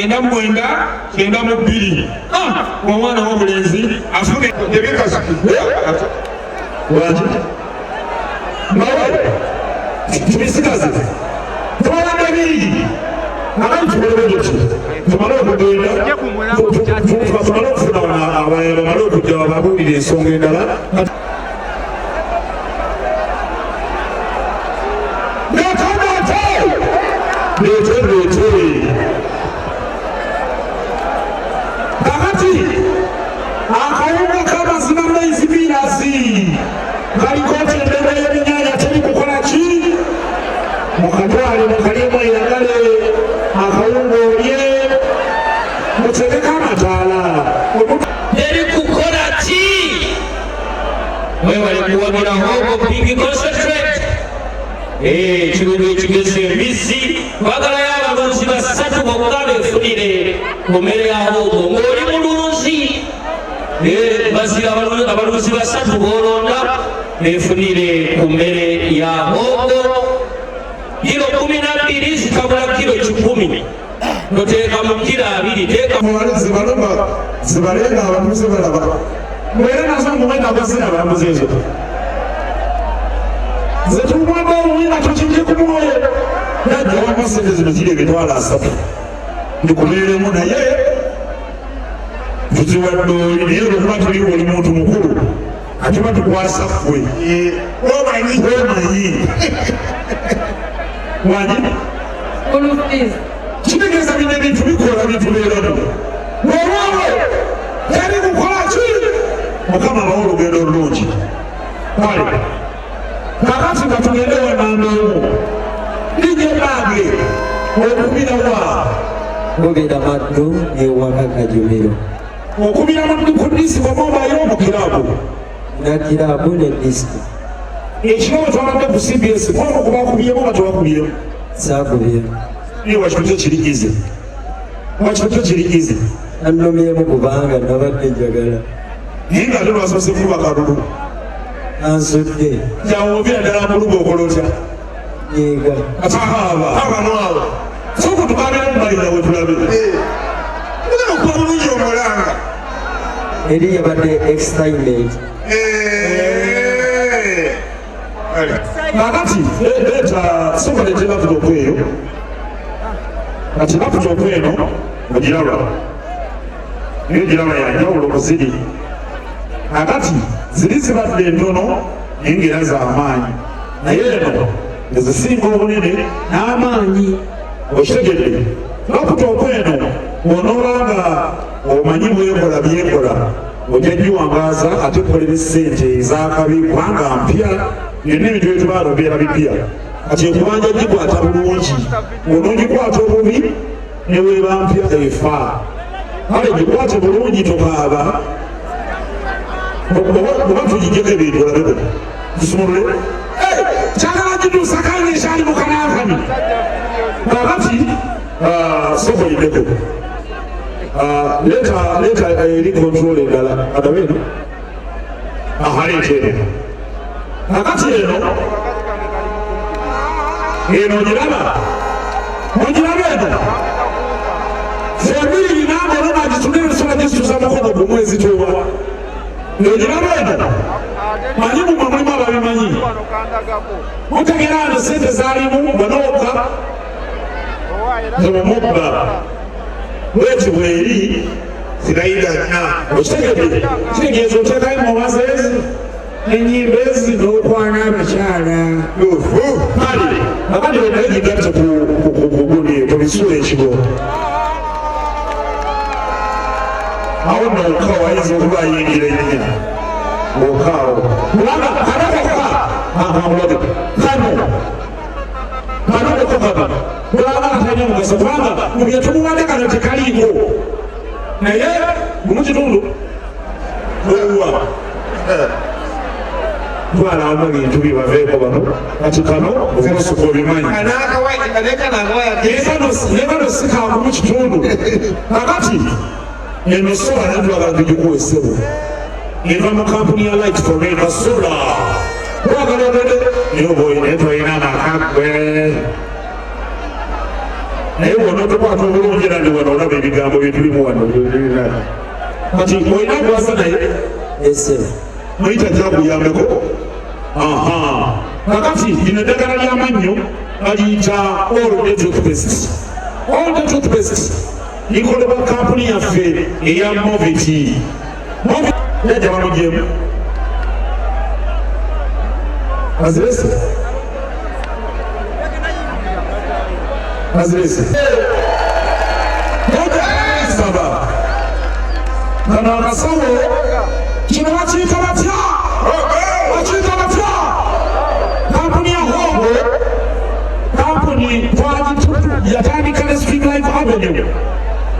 99 92. Omwana w'obulenzi afune Waki? Mawe tubisigaze, tubawanga bingi akati tukolere tuti tumale okugenda, tumale okufuna abalala bamale okujja bababuulire ensonga endala. Leete leete kakati akawunga k'amazima maize mirasi kaliko endego y'ebinyaanya teri kukola ki, mukatwale mukalyemu eyagale akawunga olye mutegeke amataala. Teri kukola ki? Mwebale kuwagira Hogo Pig Concentrate. Ekirungo ekigezi embizzi, twagalayo abalunzi basatu bokka befunire ku mmere ya Hogo. Ng'oli mulunzi, bazira abalunzi basatu b'olonda befunire ku mmere ya Hogo. Kilo 12 zitabula kilo 100, toteeka mu kilo 20, teeka Zibalomba zibalenga abatuuze balaba mwera nazo mumwenda gwaziraba mbuzi ezo zetumwamba obubi nga tukijje ku mwoyo. Najja wamma sente zino ziri 300,000 ndikubeeremu, naye tuziwadde oli, naye olwokuba tuli oli muntu mukulu ate batukwasa ggwe omanyi. Omanyi wanyi. School fees. Kitegeeza bino ebintu bikola bitubeeramu olwawe teri kukola ki. Mukama abawe olugendo olulungi. Kale kakati nga tugende wanamba omu nije bange okubirawa. Mubira Maddu ewaka Kajumiro. Okubira ku disco mobile mu kirabu? Na kirabu ne disco. Ekirabo twabadde ku CBS mwamu kubakubyemu oba tewakubyemu? Saakubyemu. Naye wakitutte kiri easy, wakitutte kiri easy. Annumyemu kubanga nabadde njagala. Naye nga ate lwasoose kuba kalulu. Ansudde. Yawobira ddala mulugu okola otya? Nyiiga. Ati kaaba abano abo sooka tukabira mumalira we tulabe. Mugenda okuba bulungi omulanga. Eri yabadde excitement. Kale. Kakati leeta, sooka leete laptop eyo. Kati laptop eno ogiraba, naye ogiraba yanjawulo ku ziri. Kakati ziri zibadde entono naye ngaera z'amaanyi, naye eno ezisinga obunene n'amaanyi, okitegedde? Laptop eno bw'onooba nga omanyi bwekola byekola, ojja giwangaaza ate kukolera essente ez'akabi kubanga mpya. Byonna ebintu byetubala bibeera bipya. Kati ekubanja gikwata bulungi, bw'onoogikwata obubi ne weeba mpya efa. Kale gikwate bulungi, tokaaba. Oba tugijjeko ebintu olabeko, tusumulule kyagala gituusa kange ekyali mu kanankani. Kakati soko yindeko, leeta leeta eri control endala adabe eno. Aha, leeta eno. Kakati eno eno ogiraba, ogiraba eno febiri namba olwo nagitunire tusobola gisituza mukono gumu ezituuba. Ogiraba eno, manyi mumwe mulimu ababimanyi, mutegera ano sente zalimu banooka temumubba bweti bweri. Sirayida nnya. Okitegedde? Kitegeeza oteekayo muwaza ezi enyimba ezi n'okwana abakyala. Kale akati naye gigatte ku gundi ku bisuula ekigo awo nno okka wayinza okuba ayingira ennya okaawo kubanga kano kokka akamulage kano kano kokka kano kubanga katalina mugaso, kubanga mu bye tumuwadde kano tekaliiko, naye gumu kitundu wewa twalamu ebintu byebaveeko bano. Kati kano obusuka obimanyi. Nekano si kagumu kitundu. Kakati eno solar naye twagala tugikuwa essebo, eva mu kampuni ya Light Forever Solar. Twagala ogende naye oba oyina, naye tolina amaka gwe. Naye bwona otukwata obulungi era ndi wano olaba ebigambo bye tulimu wano. Kati olina gwasa naye? Esebo. Muyita gyakuyambeko. Aha. Kakati lino eddagala ly'amannyo baliyita All Day Toothpaste. All Day Toothpaste likolebwa kampuni yaffe eya Moviti. Jajja bamugyemu azirese azirese saba kano akasawo kino bakiyita batya? Bakiyita batya? Kampuni ya Hongo, kampuni yatandika ne Stream Life Avenue.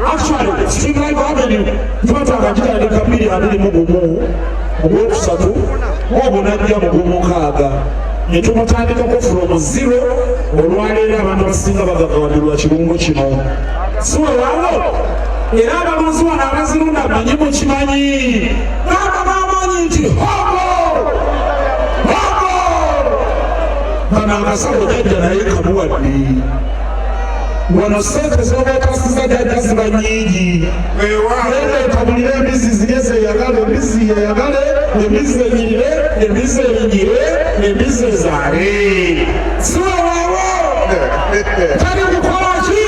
Actually, Stream Life Avenue tuba twakagitandika 2021 ogwokusatu, ogwo najja mu gwomukaaga ne tumutandikako from zero. Olwaleero abantu abasinga bagagawadde kirungo kino, si weewaawo? Era abalunzi wano abazirunda manyi mukimanyi, gamba bamanyi nti Hongo, Hongo. Kano akasawo jajja naye kamuwadde wano, sente z'oba jajja ziba nyingi. Weetabulire embizi zirye zeyagale, embizi yeyagale, embizi enyirire, embizi eyinyire, embizi ezaale, si weewaawo? Tali kukola ki?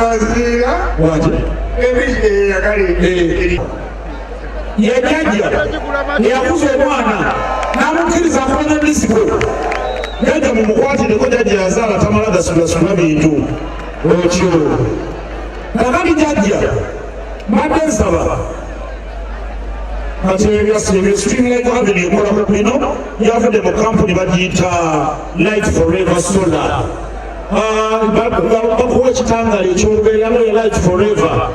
Maziira. Wanje. Embizi eyagale. Yajjajja eyakuza omwana n'amukkiriza akuba n'embisi gwe jajja mumukwatireko. Jajja yazaala tamala gasulasula bintu otyo. Kakati jajja mbadde nsaba kati ebyo Stream Life Avenue ekolako bino yavudde mu kampuni bagiyita Light Forever Solar. Bakuwa ekitangala ekyolubeerera Light Forever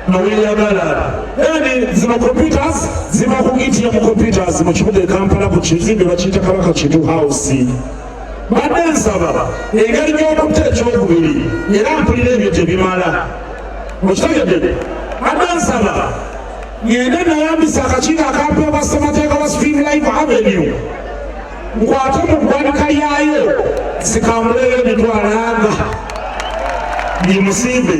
noweyagala. Then zino computers ziva ku ETM Computers mu kibuga e Kampala, ku kizimbe bakiyita Kabaka Kintu House. Badde nsaba engeri gy'okutta ekyokubiri, era mpulira ebyo tebimala, okitegedde? Badde nsaba ngende nayambisa akakiiko akampeebwa ssemateeka wa Stream Life Avenue, nkwate mu ggwanika lyayo zikambuleyo emitwalo aga ngimusimbe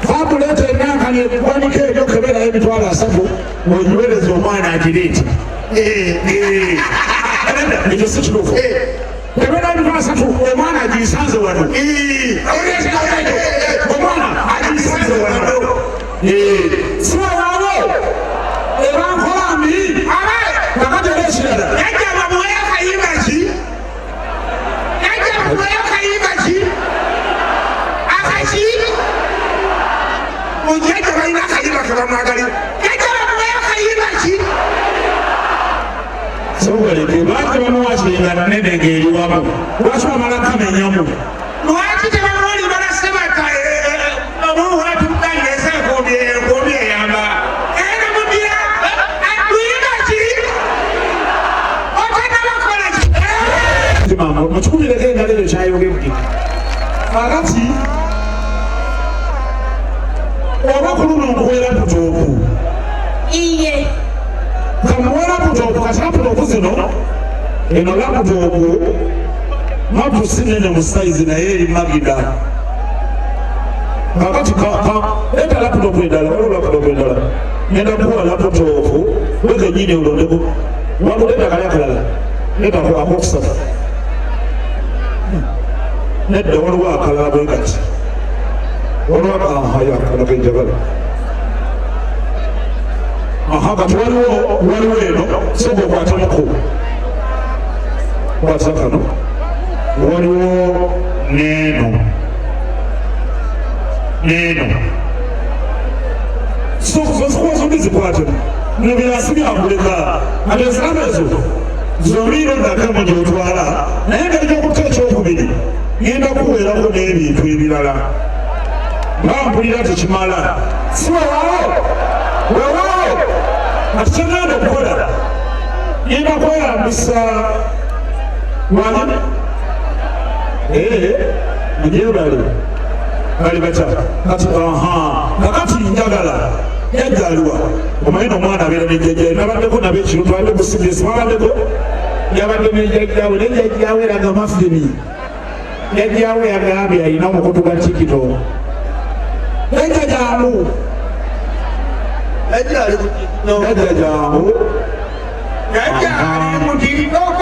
fabuleeta enankani eggwanika eryo keberayo 300,000 ogiwereza omwana agireete. Ekyo si kituufu? Kebera 300,000, omwana agisanze wano, omwana agisanze wano, si wewaawo? Eba nkola mbi. Kakati era ekirala, Jajja bamuweyo akayimba ki? Jajja bamuweyo akayimba ki? Akaki? Jajja balina akayimba ke bamwagalira. Jajja bamuweyo akayimba ki? Sobaleke, lwaki bamuwa kiringa nene ng'eri wamu? Lwaki bamala kamenyamu? Lwaki tebamuwa libala sebata omuwatuganyesa enkumbi, enkumbi eyamba era mudira luyimba ki? Otanabakola ki? Mama, mukikubireko engalo eyo kyayogedde. Kakati oba ku luno nkuwe laptop. Iye. Kamuwe laptop. Kati laptop zino, eno laptop matu si nene mu size, naye eri magida. Kakati leeta laptop endala. Waliwo laptop endala, ngenda kuwa laptop we kenyini olondeko. Wakuleeta kali akalala, leeta akokusatu. Nedda, waliwo akalala bwe kati, waliwo ahaya akala kenjagala. Aha, kati waliwo eno, soka okwatemuko, kwata kano. Waliwo neeno neeno, zozikuwa zombi, zikwatemu nebyasi byakuleka. Ate ezirabo ezo zombi ndakamu gyotwala, naye engeri gyokutta ekyokubiri ngenda kuweerako n'ebintu ebirala nga mpulira tekimala, si weewaawo? Weewaawo. Ati kyengenda okukola, ngenda kweyambisa wani mugyebale bali batya kati. Aha, kakati njagala jajja aliwa? Omanyi nomwana abeera nejjajjawe. Nabaddeko nabo ekiro, twabadde ku CBS, mwabaddeko, yabadde nejjajjawe, nejjajjawe eraga mafuni. Jjajjaawe yagambye alina omukutu gwa TikTok. Jjajja jangu. Jjajja ali ku TikTok. Jjajja jangu. Jjajja ali ku TikTok.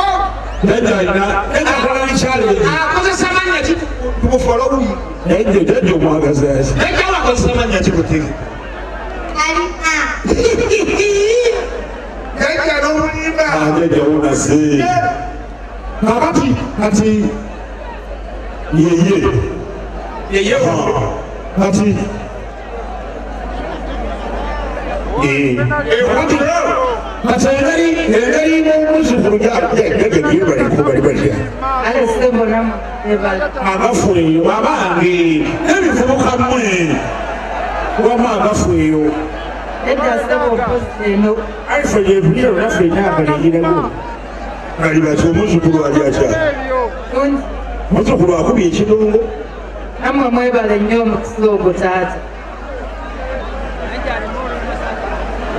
Jjajja alina jjajja akola ne challenge. Akozesa mannya ki tumufolowinge? Jjajja jjajja omwagaza ki? Jjajja akozesa mannya ki ku TikTok? Alina. Jjajja n'omulimba. Ah, jjajja wunase. Kakati kati yeye Yeye. kati eh, kakati kati engeri engeri n'omuzzukulu jajjajjajjajjajjajja Ale ssebo namwe ebala. Agafu eyo abange n'ebivubuka mmwe wamu agafu eyo. Nedda ssebo mpozi eno. Alfa gyetulira naffe emyaka negirago. Ali bati omuzzukulu ali atya? Tungi. Muzzukulu akubye ekidongo. Nammwe mwebale nnyo omukisa ogwo taata.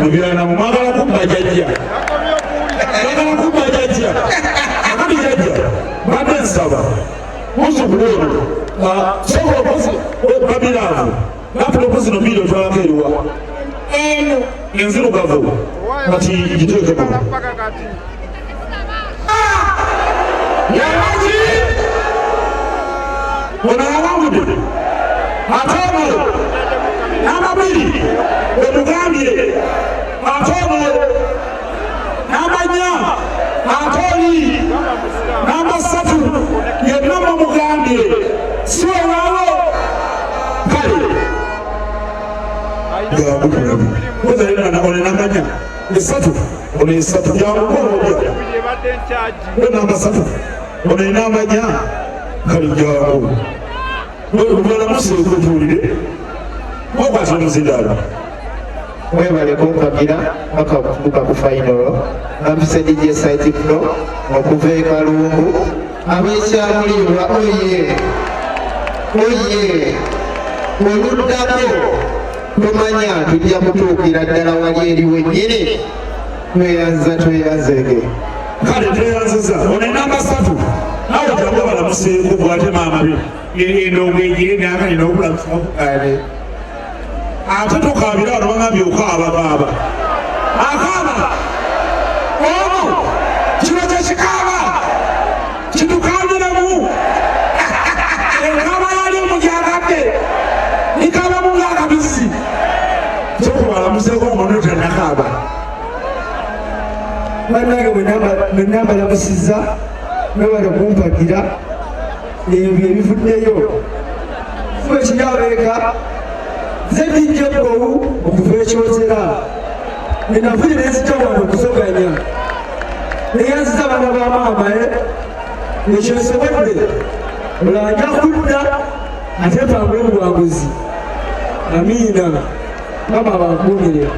Mubyana mwagala kubba jajja, mwagala kubba jajja. Akati jajja badde nsaba muzzukulu ono sobola opozi babiraavu laputopu zino bbiri otwalako eriwa? Eno. Enzirugavu kati giteeke muno yabaki ono yawangudde ate ono namba 2 omugambye ate ono namba 4 ate oli namba 3 yenna mumugambye si olwawo kale ono namba 4 esatu ono esatu jangu ono namba 3 ono namba 4 kale jangu bwelamusiika otuwulire okwatira omuzindaalo. Mwebale kumpagira paka kutuuka ku fayinolo. Bampise DJ Site Pro okuva e Kalungu. Ab'ekyamuliibwa oye oye oluddako tomanya tujja kutuukira ddala wali eri wennyini. Tweyanza tweyanzege. Kale tweyanziza ono enamba 3 nawe jangu balamuseeko bwate maama be endongo egire nakali n'okulamusa okugaane. Ate tokaabira wano bagambye okaaba kaaba akaaba ono kino kyekikaaba kitukaabiremu ekaaba yali omugyagadde ikabamu ng'akabizzi sokubalamuseeko ngono tannakaaba. Bannange mwenna mbalamusizza mwebale kumpagira ebyo ebivuddeyo. Kuba ekinyabeeka nze DJ Bowu okuva ekyotera enavulira enzija wano okuzoganya neyanziza abaana ba maama ekyo nsobodde olanja kudda ate mpangule mu bwanguzi. Amiina. Mama abankuumire.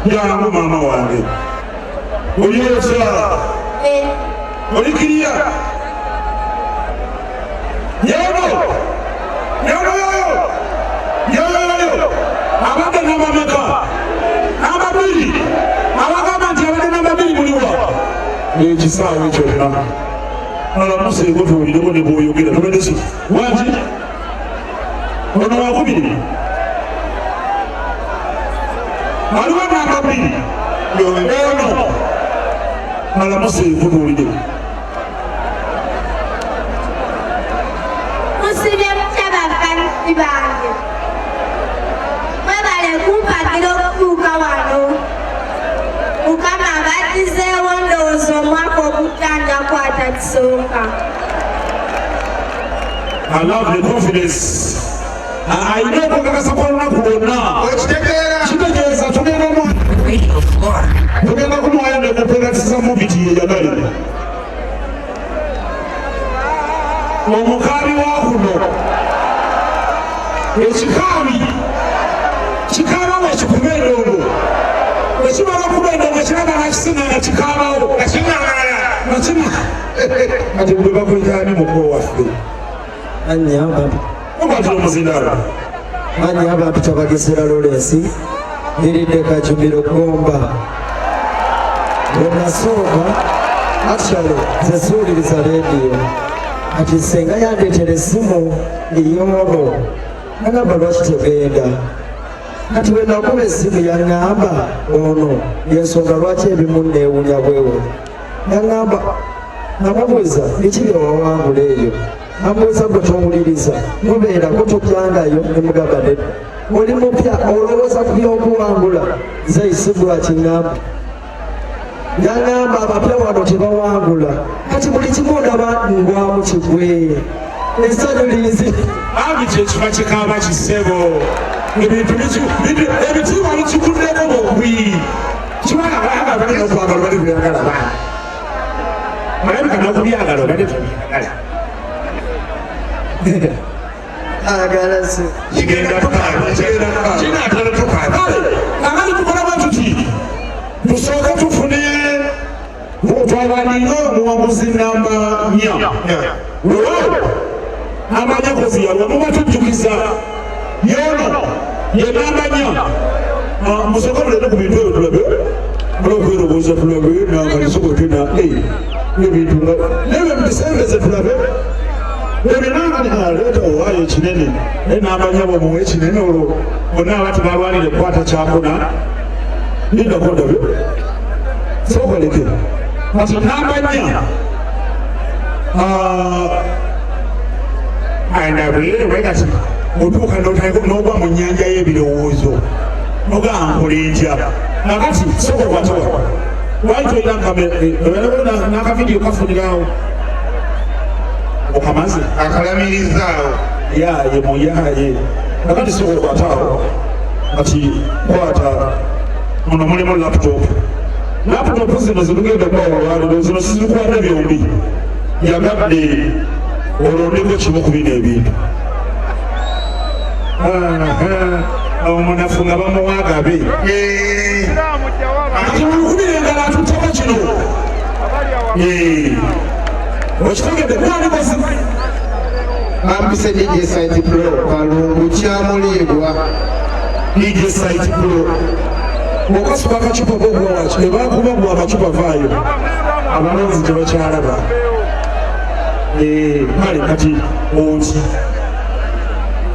Jangu maama wange oli otya? Oli kiriya yono yono yoyo yoyo abadde namba meka? Namba 2 abagamba nti abadde namba 2 muliwa ekisaawe kyonna alamuseeko tuwulireko ne bwoyogera tubadde si wangi ono wakubiri aliwo namba 2 ono alamuseeko tuwulire. Musibye mutya bafansi bange? Mwebale kumpagira okutuuka wano. Mukama abaddizeewo ndowooza omwaka ogujja nja kukwata kisooka. I love the confidence. Alina okwekakasa kw'olunaku lwonna. Okitegeera. Kitegeeza tugenda kumuwayo ne ku products za Movit yeyagale. Omukaabi wa kuno ekikaabi kikaabawo ekikuba endongo ekimala okuba endongo ekiraba nakisinga nga kikaabawo Nga kiŋŋaŋala. nga kima kati gwe bakwetaani muko waffe. Okwatira omuzindaalo. Mannya bampita Bagesera Lawrence ndiridde Kajumiro Gomba. Bwe nasooka Actually, nze siwuliriza leediyo. Kati ssenga yandeetera essimu ey'ono. Nagamba lwaki togenda? Kati bwe nakuba essimu yaŋŋamba ono y'ensonga lwaki ebimu neewuunya bwewunya. Yaŋŋamba namubuuza biki bye wawangula eyo? Ambuuza gwe towuliriza mubeerako tojjangayo ne mugamba nedda. Oli mupya olowooza ku by'okuwangula? Nze si gwe akiŋŋamba. Yaŋŋamba abapya wano tebawangula. Kati buli kimu ndaba ngwamu kigwe. Essanyu linzi. Bambi kyekifa kikaaba kisebo. Ebintu ebitiibwa bikikuddeko bugwi. Kibala abanga balina okwagala bali byagala baana. Olabika n'okubyagala obadde tobyagala. Agala si. Kigenda tukaaba, kigenda tukaaba. Kinaatera tukaaba. Kale, akati tukola bwe tuti tusooke tufune twabalina omuwanguzi namba 4 weewaawo namba 4 kozi yalwa muba tujjukiza yono ye namba 4. Musooke mulete ku bintu ebyo tulabe mala okwerowooza tulabe nanganisokotena ebintu nga nebyo mubisembeze tulabe ebinanga leeta owaayo ekinene naye namba 4 bwomuwa ekinene olwo bonna aba tebalwanire kukwata kyakuna lindako ndabe sooka leke kati namba 4 andabwere kati otuuka n'ogwa mu nnyanja y'ebirowoozo nogamba nkola ntya nakati sooka okwate wano lwaki tolina kamera n'akavidiyo kafunirawo okamaze akalamirizaawo yaaye muyaaye kakati sooka okwate awo kati kwata muno mulimu laptop laptop zino zitugenda okuba olwaliro zino sizikwata byombi yagadde olondeko kimu ku bino ebintu omunafu nga bamuwa agabe kati mulukubira engalo atutteko kino okitegedde kwalikozi Bampise DJ Site Pro Kalungu Kyamuliibwa. DJ Site Pro okasuka akacupa kokuwawaki ebakuba gwa akacupa vaayo abalonzi tebakyalaba. Kale kati oti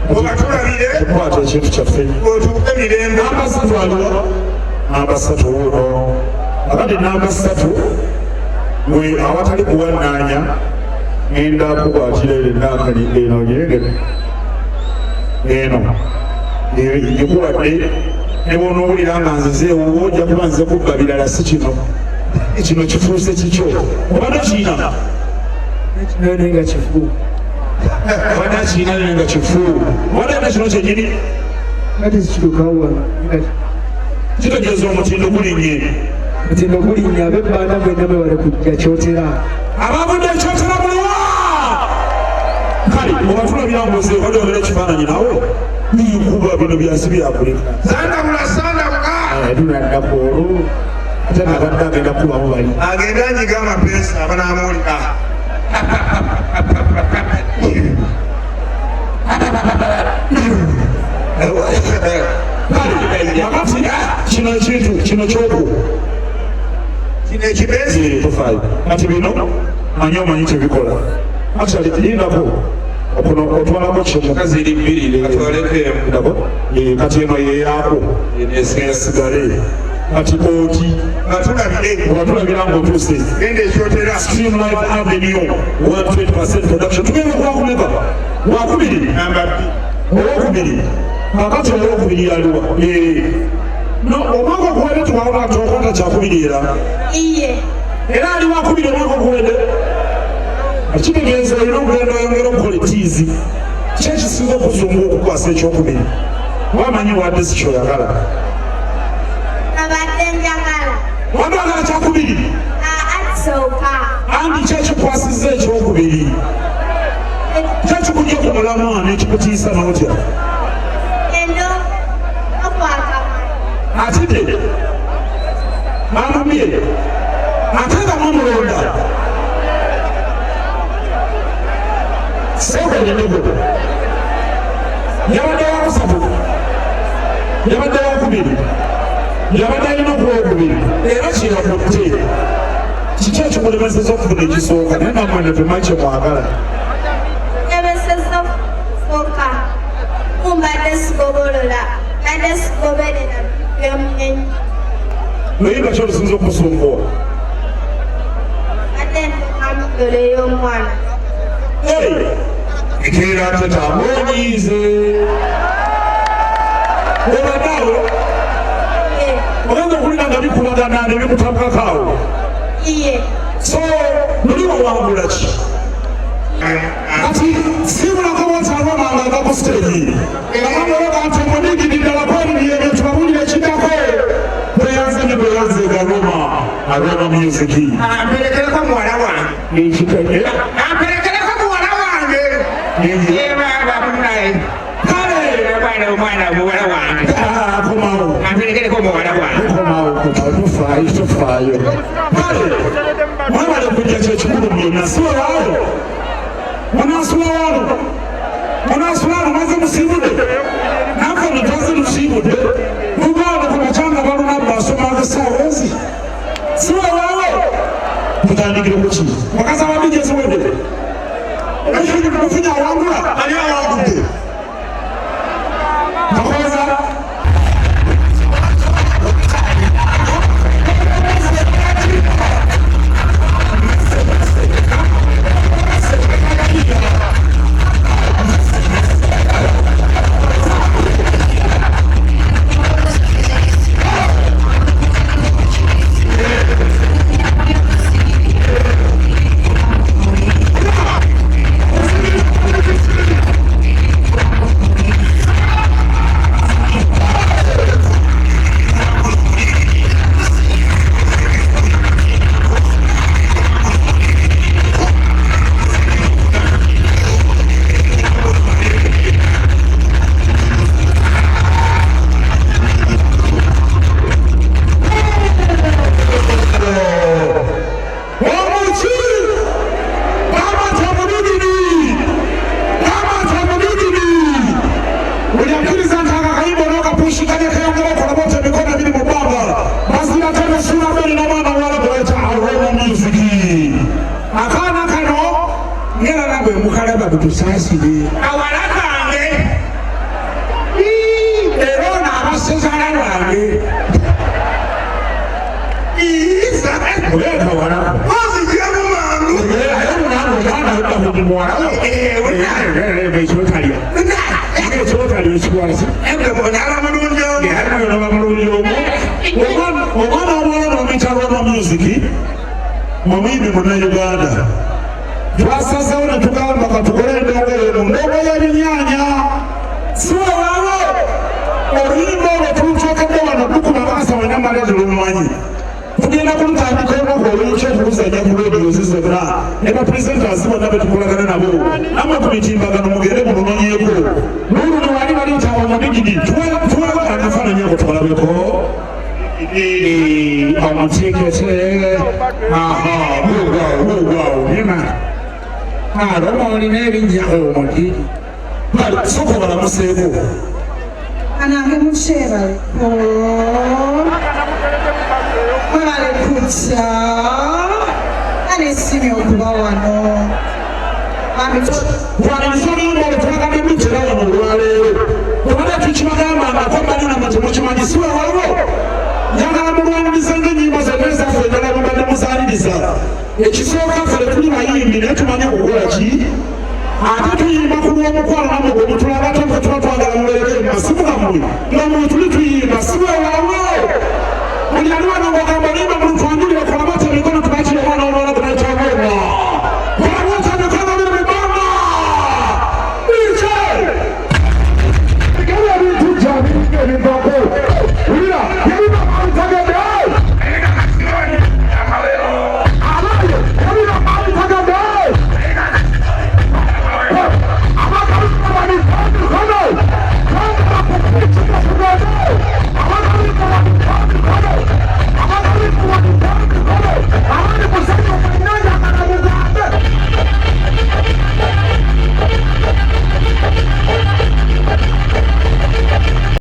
obatulabire tukwata ekintu kyaffe otuuke mirembe. Namba 3 aliwa namba 3 wuuno akati namba 3 gwe awatali kuwannaanya ngenda kukwatira ero enakali eno ogirengere eno ngikuwadde ne bw'onoowulira nga nzize ewuwo ojja kuba nzize kubba birala si kino kino kifuuse kikyo obadde kirina Kino naye nga kifu. obadde akirina naye nga kifu obadde ate kino kyennyini Kati sikituukawo wano. Kitegeeza omutindo gulinnye. Omutindo gulinnye ab'ebbanda mwenna mwebale kujja Kyotera. Abavudde Kyotera muliwa kale obatulabira mbuzi obadde obera ekifaananyi naawe nkuba bino byasi byakuleka. Sandabula sandabula. Tunadda ku olwo ate nabadde agenda kubamu bali agenda anyiga amapeesa abanaamuwulira. Kakati kino ekintu kino kyoku kino ekibeesi tofaayo kati bino manyi omanyi kyebikola actually lindako okuno otwalako kimu Ziri 2 atwaleko emu. Lindako kati eno yeyaako esigale kati oti batulabire obatulabira ng'otuuse genda Ekyotera. Stream Live Avenue 120% production tugenda kuwakumeka wakubiri Namba 2 owokubiri kakati owokubiri yaliwa no omwaka oguwedde twakwata kyakubiri era Iye. Era ali wakubiri omwaka oguwedde kitegeeza olina okugenda oyongera okukola etiizi ki ekisinga okuzungu okukwasa ekyokubiri wamanyi wadde si kyoyagala. Nabadde njagala. Wadde oyagala kyakubiri. Aa kisooka. Andi ki ekikwasizza ekyokubiri ki ekikujja ku mulamwa n'ekikutiisa n'otya? Endo okwakamala. Atidde bamumye ate nga mumulonda sooka yabadde wakusatu yabadde wakubiri yabadde alina okuba okubiri era kyeyakutte. Kiki ekikulemeseza okufuna ekisooka naye nammwe ne temanyi kye mwagala? Lemeseza okusooka kumbadde sigobolola mbadde sigoberera byomunyenyi. Luyimba ki olusinza okusumbuwa? Mbadde ntekamu ddole y'omwana. Nkeera teta onyiize. Obadde awo ogenda okuwulira nga bikubagana ne bikutabukako awo. Iye. So luli wawangula ki? Kati siibulako bwoti Aroma nga ava ku siteegi. Abamuloga nti omunigidi ddala kwebiri ebyo tubabuulire ekiddako. Tweyanze nnyo tweyanze ga Roma, Aroma Music. Amperekereko muwala wange. Amperekereko muwala wange. Ye baaba munaye. Kale Omwana omwana muwala wange. Akomawo. Amperekereko muwala wange. Komawo komawo tofaayo tofaayo. Kale mwebale kujja kyekikulu mu byonna si weewaawo. Munaasula wano. Munaasula wano maze musiibudde. Naffe nno twazze tusiibudde. Tuva wano ku makya nga balunabba asoma essaawa ezi. Si weewaawo. Tutandikire ku ki? Mukazi wa DJ ziwedde. Mufunye awangula. Ani awangudde? Kakooza. Omuki bamata munigini bamata munigini buli akkiriza nti akakayimba n'okapushikanye keyongera okola bwotyo emikono ebiri mu bbanga bazira temusuula mberi n'omwana muwala gweyita Aroma Music. Akaana kano ngera nabwe mukalaba butusaasire Kawala kange. Era ono abasezala bange kawalako Onzigyamu mangu. Ekyotalya ekyotalya ekikwasa Onaba mulungi omu. Omwana omuwala bamuyita Roma Music, omuyimbi munnayuganda. Twasazeewo ne tugamba katukole endongo eno ndongo y'ebinyaanya si weewaawo oluyimba olwo tuluteekedde wano lukuba maaso wenna maleezi lumumanyi. Tugenda kulutandika olunaku olw'enkya okuluzannya ku rediyo zonna ne bapresenters bonna be tukolagana nabo nammwe ku mitimbagano mugende mulunonyeeko. Luuluno wali baliyita omudigidi tuweko akafaananyi ako tukalabeko. Omutikete. Aha, guugwawo guugwawo bima. Aroma olina erinnya omugigi. Kale sooka obalamuseeko. Anange mukyebaleko. Mwebale kujja. Anesiimye okuba wano. Bambi Twaniriza oluyimba olwo twagadde lutera wano olwaleero. Tubadde tukibagamba ngako mmanyi nammwe temukimanyi si weewaawo. Njagala mulwanirize ng'ennyimba zonna ezaffe endala mubadde muzaaniriza. Ekisooka ffe tetuli bayimbi naye tumanyi okukola ki? Ate tuyimba ku lw'omukwano nammwe gwe mutulaga ate ffe tuba twagala mubeereko mu masimu gammwe nga mwe tuli tuyimba si weewaawo.